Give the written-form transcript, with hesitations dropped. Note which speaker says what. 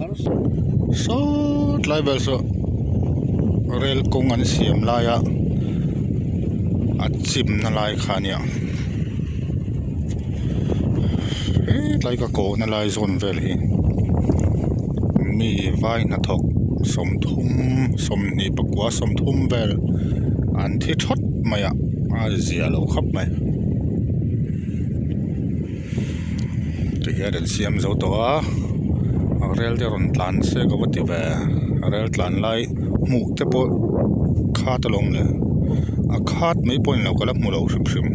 Speaker 1: Saw tlai vel saw rel kawng an siam laia a chim na lai kha a nia hetlai ka kawhna lai zawn vel hi mi vai hnathawk sawmthum sawmhnih pakua sawmthum vel an thi thawt mai a a zia lo khawp mai. Tihian an siam zo tawh a rel te rawn tlan se ka va ti ve rel tlan lai hmuh te pawh khat alawm le a khat mai pawh a ni lo ka la hmu lo hrim hrim.